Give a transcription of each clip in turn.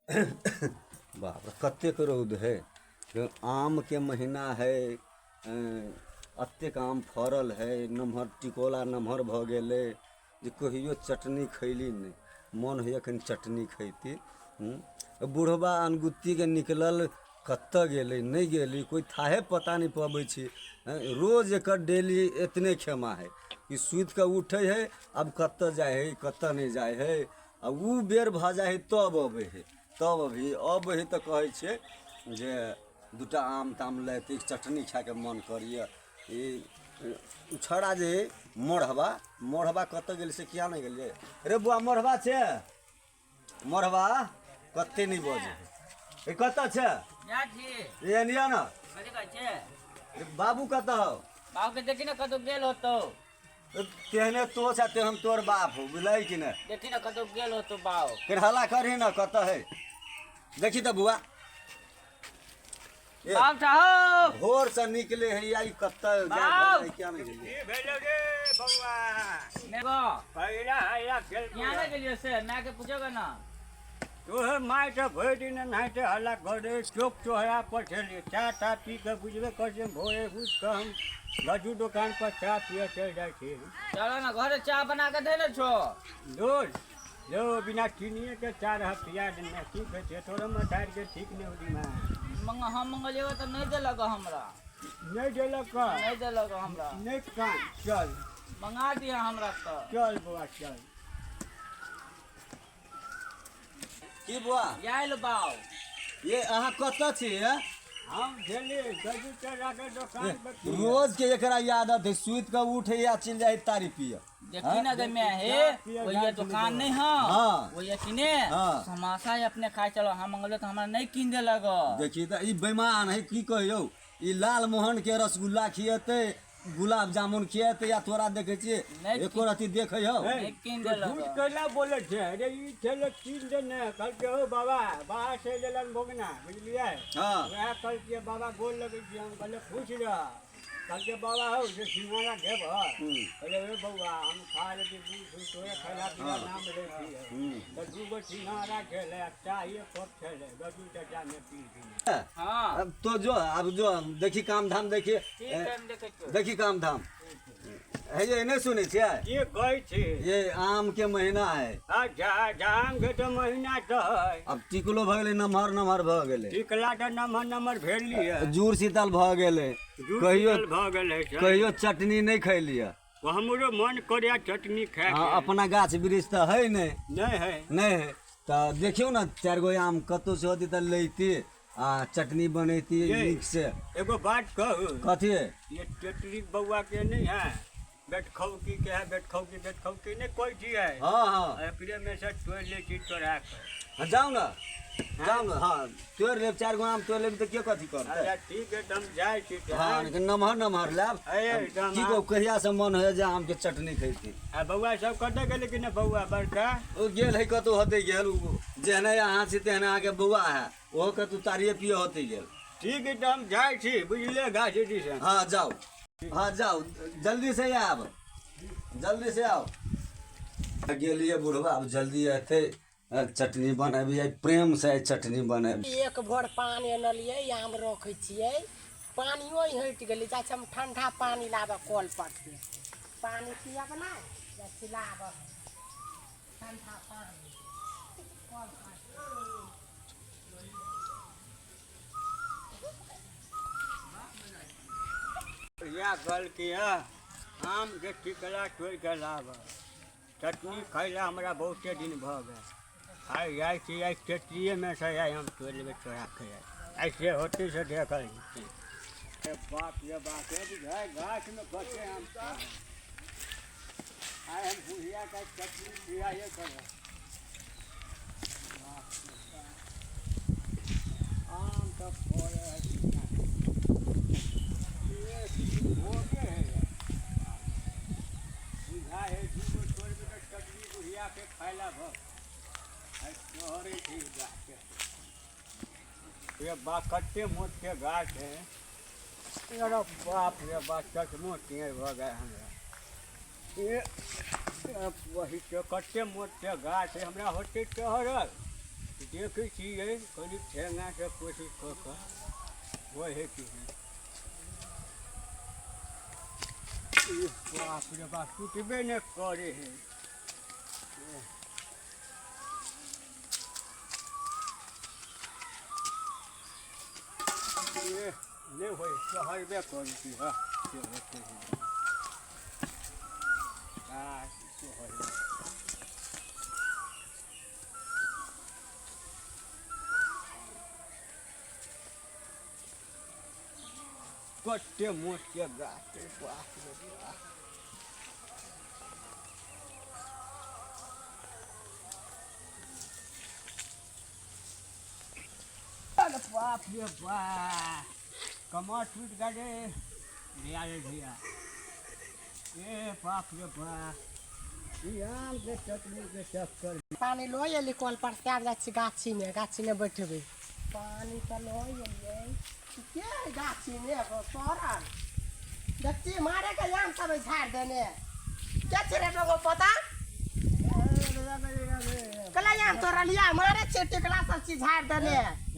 बाप रे कतेक रौद है। आमके महीना है, एतेक आम फड़ल है, नमहर टिकोला नमहर भऽ गेलै जे कहियो चटनी खयली नहि। मोन होइए कनि चटनी खैती। बुढ़बा अनगुत्तीके निकलल कतऽ गेलै नहि गेलै कोइ थाहे पता नहि पबै छै। रोज एकर डेली एतने खेमा है कि सुतिकऽ उठै है, आब कतऽ जाइ है कतऽ नहि जाइ है। आ ओ बेर भऽ जाइ हइ तब अबै हइ, तब अभी अबै हइ तऽ कहै छियै जे दूटा आम ताम लैती, चटनी खाइके मन करैए। ई ओ छौड़ा जे हइ मोढ़बा, मोढ़बा कतऽ गेलै से किया नहि गेलियै रे बौआ? मोढ़बा छै, मोढ़बा कते नहि बजै हइ। ए कतऽ छै? ए निया ने बाबू, कतऽ हौ? बाबू के देखी ने, कतौ गेल होतो। तेहने तो छ तेहन तोर बाप हो, बुझलै कि नहि? देखी ने, कतौ गेल होतो बाप। फिर हल्ला करही ने, कतऽ है देखी तऽ बुआ। ए, बाप चाहो। भोर से निकले है आई कतऽ जाय बाप! भऽ क्या नहि गेलियै? की भेलो रे बौआ? मेघो। पहिला हल्ला खेल। यहाँ नहीं गेलियो से माय के पूछोगे ना। तोहर माय तऽ भरि दिन एनाहिते हल्ला करे, चौक चौराहा पर छलियै। चाह ताह पी कऽ बुझबे करै छियै, भोरे उठि कऽ हम लड्डू दोकान पर चाह पियऽ चलि जाइ छी। चलो ना घरे, चाह बना के देने छो। दूर जो बिना चीनिए के चाह रह पिया देने की कहै छै तोरो मतार के, ठीक नहि हो दिमाग। मंग हम मंगलियो तऽ नहीं देलक हमरा। नहि देलक? नहीं देलक हमरा। नहि कान, चल। मंगा दिया हमरा तऽ। चल बौआ, चल। की बुआ? आयल बाउ। ये अहाँ कतऽ छी? हम छलियै गजू चचा के दोकान पर छी। रोज के एकरा आदत है, सुति कऽ उठे या चलि जाइ तारी पिय। देखी ना गे मैं हे वही दुकान नहीं। हाँ, वही किने। समोसा ही अपने खाए चलो, हम मंगलो तो हमरा नहीं किन देलक। देखी तऽ ई बेईमान है, की कहियौ, ई लाल मोहन के रसगुल्ला खिएतै, गुलाब जामुन खिएतै या तोरा देखै छियै नहि। एको रति देखै हौ? नहि किन तो देलक। झूठ कैला बोलै छै? अरे ई छलै कीन देने, कहलकै हौ बाबा, बाहर से गेलन भोगना, बुझलियै? वएह कहलकै, बाबा गोर लगै छी। हम कहलियै खुश रह। कहलकै बाबा हौ से सिंघाड़ा खेबह? कहलियै रे बौआ, हम खा लेती बूढ़, तोरे खैला पीला नाम लै छियै। तऽ 2 गो सिंघाड़ा खेलै आ चाह एक कप खेलै गजू चचामे पी गेलै। अब तो जो, अब जो देखी काम धाम देखी। ठीक है, हम देखै छियौ। देखी काम धाम है ये, नहि सुनै छियै? की कहै छी? ये आम के महीना है। अच्छा, आम के तऽ महीना तऽ है। अब टिकलो भऽ गेलै, नमहर नमहर भऽ गेलै। टिकला तऽ नमहर नमहर भेल लिअ। जूर शीतल भऽ गेलै। कहियो भऽ गेलै। कहियो चटनी नहि खैलियै। हमरो मन करैया चटनी खाय। हँ, अपना गाछ वृक्ष तऽ है नहि। नहि है। नहि है तऽ देखियौ ने, चारि गो आम कतहु से होती तऽ लैती आ चटनी बनैती। ये। नीक से। एगो बात कहू? कथी? ये टेटरी बौआ के नहीं है, बेटखौकी के है, बेटखौकी, बेटखौकी नहीं कोई चीज है। हँ हँ एकरे में से तोड़ ले छी तोड़ा के। हँ, जाउ ने, जाउ ने। हँ, तोड़ि लेब, चारि गो आम तोड़ि लेब तऽ के कथी करतै? अच्छा ठीक है, तऽ हम जाइ छी तऽ। हँ, लेकिन नमहर नमहर लेब। ए, एकदम। की कहू, कहिया से मन होइए जे आमके चटनी खैती। आ बौआ सब कतऽ गेलै कि नहि, बौआ बड़का? ओ गेल है कतहु होते गेल। ओ जेहने अहाँ छी तेहने अहाँके बौआ है, ओहो कतहु तारिये पिए होते गेल। ठीक है, तऽ हम जाइ छी, बुझलियै, गाछ दिसन। हँ जाउ, हँ जाउ, जल्दी से आयब, जल्दी से आउ। गेलियै बुढ़बा, आब जल्दी एतै, चटनी बनेबै आइ, प्रेम से आइ चटनी बनेबै। एक भोर पानि अनलियै, आम रखै छियै, पानियो हटि गेलै। जाइ छी हम ठण्डा पानि लाबऽ, कल पर से पानि पियब ने। जाइ छी लाबऽ ठण्डा पानि कल पर। इएह कहलकै हँ, आमके टिकला तोड़ि कऽ लाबऽ, चटनी खैला हमरा बहुते दिन भऽ गेल। आइ जाइ छी, आइ चटनिएमे से आइ हम तोड़ि लेबै, तोड़ा के आइ ऐसे होतै से देखल जेतै। ए बाप रे बाप, हे बुझाइ गाछमे कते आम छै। आइ हम बुढ़ियाके चटनी पियाइए करब। बाप रे बाप, आम तऽ फड़ै है कि नहि? ये भोगे है यार। बुझाइ है 2 गो तोड़बै तऽ चटनी बुढ़ियाके खायला भऽ आइ तोड़ै छी गाछके। ये बा, कते मोटके गाछ है। अरे बाप रे बाप, चश्मो टेढ़ भऽ गेल हमरा। ये वही के कते मोटके गाछ है, हमरा होतै चढ़ल। देखै छियै कनि ठेंगासँ कोशिश कऽ कऽ होइ हइ कि नहि। ई बाप रे बाप, टुटबे नहि करै हइ। ए, नहि होइ, चढ़बे करै छी। हँ, से होतै हइ। आ, सोहरबे। कते मोटके गाछ छै, बाप रे बाप। अरे बाप रे बाप, कमर टूटि गेलै। भैया रे भैया, ए बाप रे बाप, ई आमके चटनीके चक्कर। पानि लऽ एली कल पर से, आब जाइ छी गाछीमे, गाछीमे बैठबै। पानि तऽ लऽ एलियै। ई के है गाछीमे पड़ल? देखी मारे के आम सब झाड़ि देने के छै रे बगो पता कला आम तोड़लिया मारे छै टिकला सब चीज झाड़ि देने।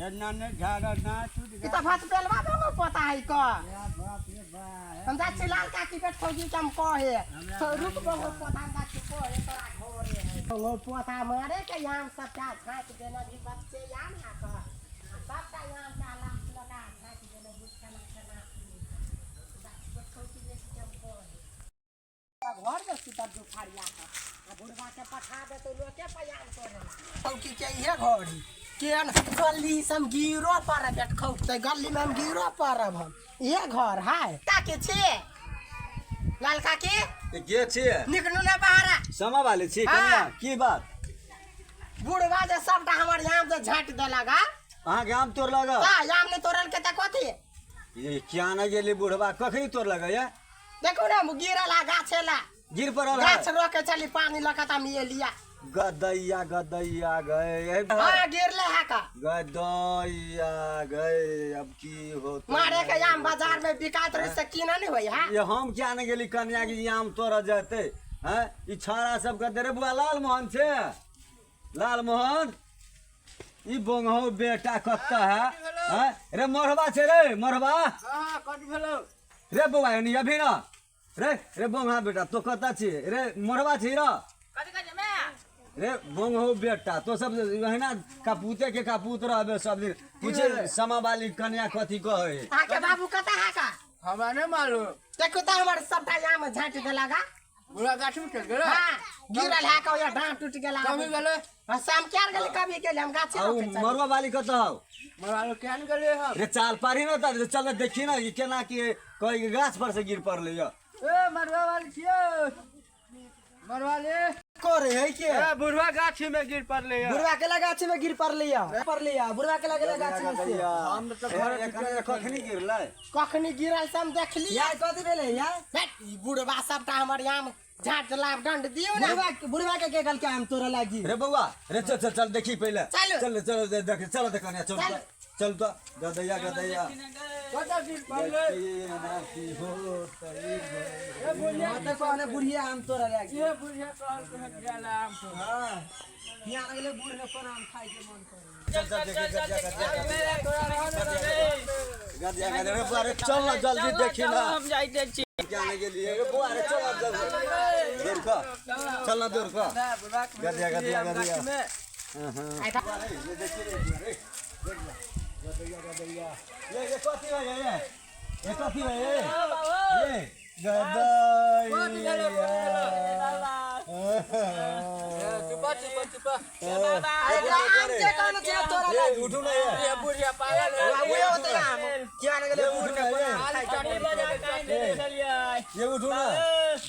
एना नहि झाड़ल ना टूटि। ई तऽ भात पेलवा बगो पता है क। बाप रे बाप, हम जाइ छी लाल काकी बेट फौजी के हम कहे तो रुक बगो पता, हम जाइ छी कहे तोरा घरे है बगो पता। मारे के आम सबटा झाँकि देने भी बच्चे आम ना कह सबटा आम का लात लगा झाँकि देने बुझ केना केना जाइ छी बेट फौजी के हम कहे घर में सुतब दुपहरिया के आ बुढ़वा के पठा देतौ लोके पयान करे चौकी के इहे घड़ी केहन गली से हम गिरो पड़ब बेट खौकतै गली में हम गिरो पड़ब। हम इहे घर है काकी छी, लाल काकी। ए, के छियै? निकलू ने बाहर। समा वाली छी? हाँ। कनिया, की बात? बुढ़वा जे सबटा हमर आम जे झाँटि देलक। हा, अहाँके आम तोड़लक? तऽ आम नहि तोड़ल के तऽ कथी? ये क्या नहि गेली बुढ़वा, कखनी तोड़लक ये? देखू ने, गिरल आ गाछे ला। गिर पड़ल है? गाछ रोके चली पानी लऽ कऽ तऽ हम एलिया। गदैया गदैया गए। हाँ, गिरले है का। गदैया गए, अब की होत? मारे के आम बाजार में बिकाइत रहे से कीना नहीं होई है। ये हम क्या नहीं गेली कन्या के आम तोड़ जेतै हैं? ई छाड़ा सब कहते रे बुआ, लाल मोहन छे, लाल मोहन, ई बोंगहो बेटा कत्ता है हैं? रे मरवा छे रे मरवा। हाँ, कथी भेलौ? रे बौआ, एनी अभी ना रे। रे बोंगा बेटा, तो कत्ता छी रे? मरवा छी र। कथी कहै छै मैं? रे बोंगहो बेटा, तो सब एहिना कपूते के कपूत रहबे सब दिन। पूछे समा वाली कन्या कथी कहै। अहाँके बाबू कतऽ है का? हमरा नहि मालूम। देखू तऽ हमर सबटा आम झाँटि देलक। हा, बुढ़ा गाछमे चलि गेलै। हाँ, गिरल है का, ओया डाँट टूटि गेल। कभी गेलै? हाँ, शाम क्या गेलै, कभी गेलै, हम गाछी आ उ रोपै चली। मरुआ वाली कतऽ हौ? मरवा केहन गेलै हम? रे चाल पारी न तऽ चल न, देखी न ई केना की कहीं के गाछ पर से गिर पड़लै य। ए मरवा वाली छियै, मरवा ले। करे है के? ए बुढ़वा गाछी में गिर पड़लै है। बुढ़वा केला गाछी में गिर पड़लै या, पड़लै या बुढ़वा केला गेला गाछी में से। हम तऽ घर कखनी गिरलै? कखनी गिरल से हम देखली। यार, कथी भेलै यार? हैट, ई बुढ़वा सबटा हमर आम झाँटि देला, दंड दियौ ने। बुढ़वा, बुढ़वा के कहलकै आम तोड़ऽ लागी? रे बौआ रे, चल चल चल, देखी पहिले। चल। चल चल, देख, चल देख कन्या, चल। चल। चल तो गदैया गदैया। कतऽ गिर पड़लै? की होतै? ए बुढ़िया। तऽ कहने बुढ़िया आम तोड़ऽ लागी। ए बुढ़िया कहलकै हन गेल आम तोड़ऽ। हाँ, यहाँ गेलै बूढ़ ने कोन आम खाइ के मन करे। चल चल, देखी गदिया गदिया गदिया गदिया। रे बौआ रे, चल ना जल्दी, देखी ना। हम जाइते छी। क्या नहीं गेलिए रे बौआ रे, चल ना जल्दी, दूर का चल ना, दूर का। गदिया गदिया गदिया। हाँ हाँ, ये देखी रे बुआ रे, गदैया गदैया। ये कथी है? ये कथी है? ये गदैया। चुपा चुपा चुपा। अरे आम के कहने छै तोड़ऽ ये लागी? उठू ना ये। ए बुढ़िया पागल है। उहे होतै आम, किया ने गेलै ये बूढ़ उठू ने ना कोन ये। आम खाइ के मन करे। ये उठू ना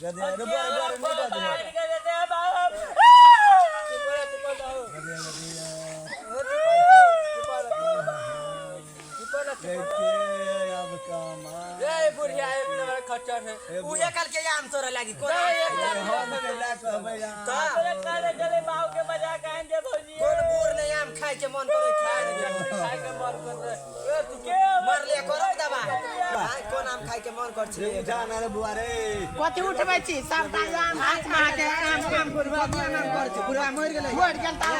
गदिया रे बुआ रे, बुआ रे, नहीं बाजू। चुपा चुपा बाबू। देखिए अब कमा। ए बुढ़िया एक नंबर खच्चर है। उहे कहलकै आम तोड़ऽ लागी कोन? हम केला कहबै आम? कोन बूढ़ ने आम खाय के मन करे खाय खाय के मन कर ए तू के मरले करब दवा आय कोन आम खाय के मन कर रे छै उठा ना रे बुआ रे। कथी उठबै छी? सबटा आम अहाँके आम आम बुढ़वा आम कर छै बुढ़वा मर गेलै। मरि गेल तऽ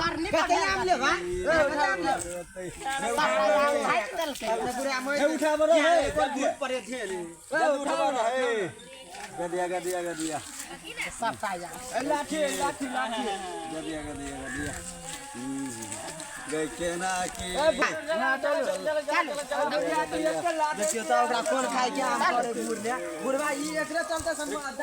करनी कते आम लेबा? कते आम लेब? सबटा आम झाड़ि देलकै। बुढ़वा मर हे उठा बरो हे गेल पर धेले। उठा बरो हे। गदिया गदिया गदिया सबटा आम। लाठी लाठी लाठी। गदिया गदिया गदिया गई केना की। देखियो त ओकरा कोन खाय के आम करे बूढ़ ने बुढ़वा ई एकरे चलते सन दाँत।